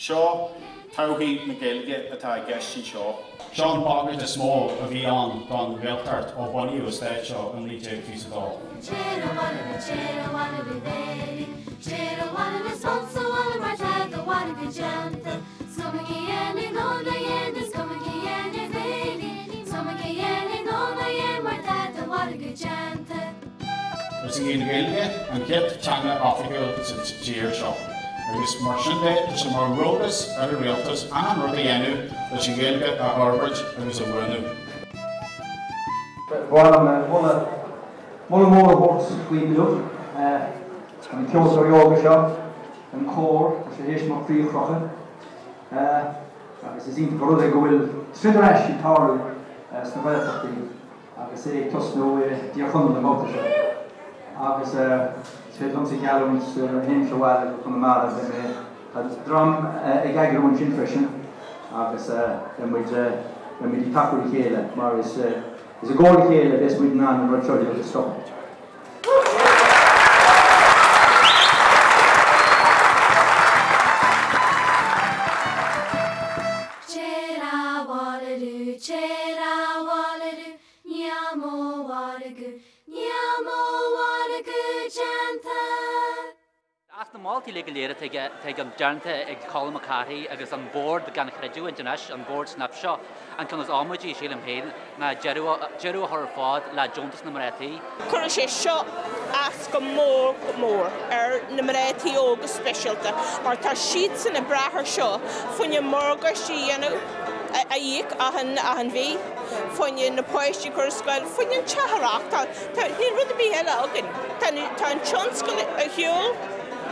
Seo todhchaí na Gaeilge atá i gceist anseo. Seo an bhagairt is mó a bhí ann don Ghaeltacht ó bunaíodh an stát seo i 1922. Is í an Ghaeilge an chéad teanga oifigiúil sa tír seo agus mar sin de tá sé mar dhualgas ar an rialtas achan rud a dhéanamh leis an Ghaeilge a fhorbairt agus a bhuanú. Ba mhaith liom moladh mór a thabhairt daoibh inniu, do na ceoltóirí óga seo, don chór, tá sé théis mo chroí a chroitheadh. Agus is iontach an rud é go bhfuil troid ar ais ag tarlú sna Gaeltachtaí. Agus é ag tosnú i dTír Chonaill an babhta seo. Agus is féidir liomsa geallúint nuair a théimse abhaile go Conamara beidh mé, tá dream ag eagrú ansin freisin agus beidh muid, beidh muid ag tacú le chéile mar is i gcomhar le chéile a bheas muid in ann an rud seo a stopadh. As na moltaí uilig go léir atá ag an déanta ag Colm Mac Cárthaigh agus an Bord gan chreidiúint anois, an Bord Snip seo, an ceann is amaidí, sílim féin, ná deireadh a chur ar fad le deontas na mná tí. Cuirfidh sé seo as go mór go mór ar na mná tí óga speisialta mar tá siadsan ag brath ar seo fá choinne morgáiste a dhéanamh, a íoc achan achan mhí, fá choinne na páistí a chur ar scoil, fá choinne an teach a reáchtáil. Tá, níl rud ar bith eile againn. Tá, tá an tionscal ar shiúl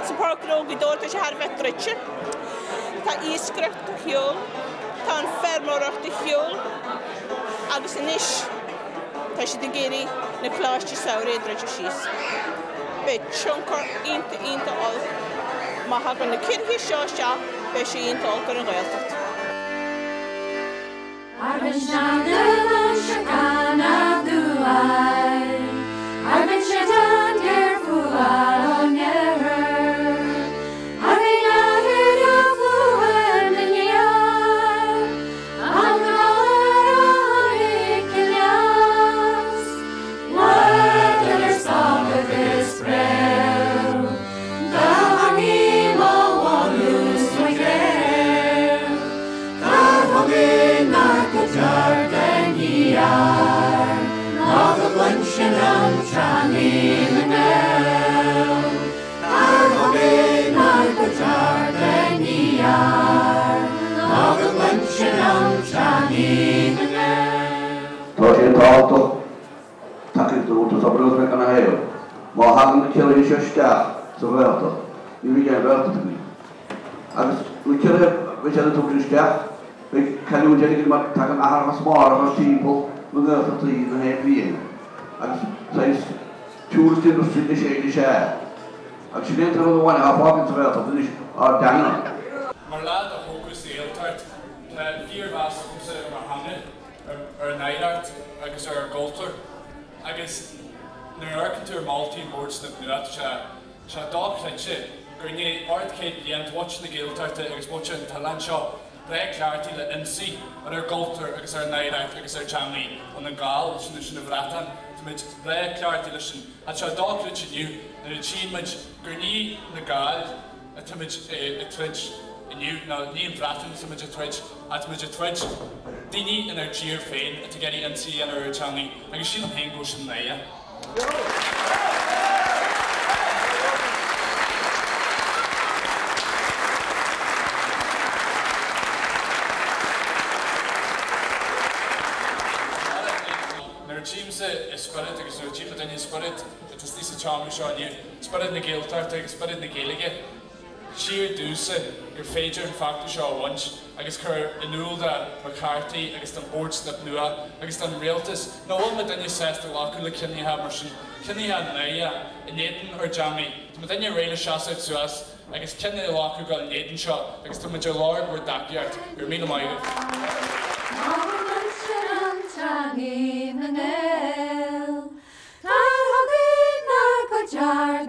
sa Pháirc Ghnó Ghaoth Dobhair, tá sé thar a bheith druidte. Tá iascaireacht ar shiúl, tá an feirmeoireacht ar shiúl agus anois tá siad ag iarraidh na coláistí samhraidh a druideadh síos. Beidh tionchar iontach, iontach olc. Má thagann na ciorruithe seo isteach, beidh sé iontach olc ar an Ghaeltacht. Tá sé tábhachtach tacaíocht a thabhairt do thogra agus canathaobh má thagann na ciorruithe seo isteach sa Ghaeltacht, ní bheidh aon Ghaeltacht againn. Agus na ciorruithe a bheidh siad ag tabhairt isteach, beidh cailliúint airgid mar tagann athraitheas márach timpeall na nGaeltachtaí na haon bhliain agus saghas tourist industry anois é anois ea. Agus sin é an t-aon rud amháin atá fágtha sa Ghaeltacht anois, ár dteanga. Mar leaid a tógadh sa Ghaeltacht, tá fíormheas agamsa ar mo theanga, ar an oidhreacht agus ar ár gcultúr. Agus nuair a amharcann tú ar mholtaí an Bhoird Snip Nua, tá sé sé dochreidte gur i ndiaidh ardchéad bliain de mhuintir na Gaeltachta agus muintir an t-oileán seo breá cleachtaithe le ionsaí ar ár gcultúr agus ar an oidhreacht agus ar teangaí ó na Gaill sin an Bhreatain. Táimid breá cleachtaithe leis sin. Tá sé dochreidte inniu nuair a tchíonn muid gur ní na Gaill atáimid ag troid inniu ná ní an Bhreatain atáimid ag troid ach táimid ag troid daoine inár dtír féin atá ag iarraidh ionsaí a dhéanamh ar ár dteangaí agus sílim féin go bhfuil sin náire. Nuair a tchímse i spiorad agus nuair a tchíonn duine spiorad atá istigh sa tseomra seo inniu, spiorad na Gaeltachta agus spiorad na Gaeilge, Tchítear domhsa gur féidir an feachtas seo a bhaint agus cur in iúl do McCarthy agus don Bhord Snip Nua agus don Rialtas nach bhfuil muidinne sásta glacadh le ciníocha mar sin, ciníocha náire in éadan ár dteangaí. Tá muidinne réidh le seasamh suas agus cinneadh a ghlacadh dul in éadan seo agus tá muid ag lorg bhur dtacaíocht. Go raibh míle maith agaibh. Ná go gcluinfinn an teangaidh na nGael, Dar thugainn nár go. Dearg.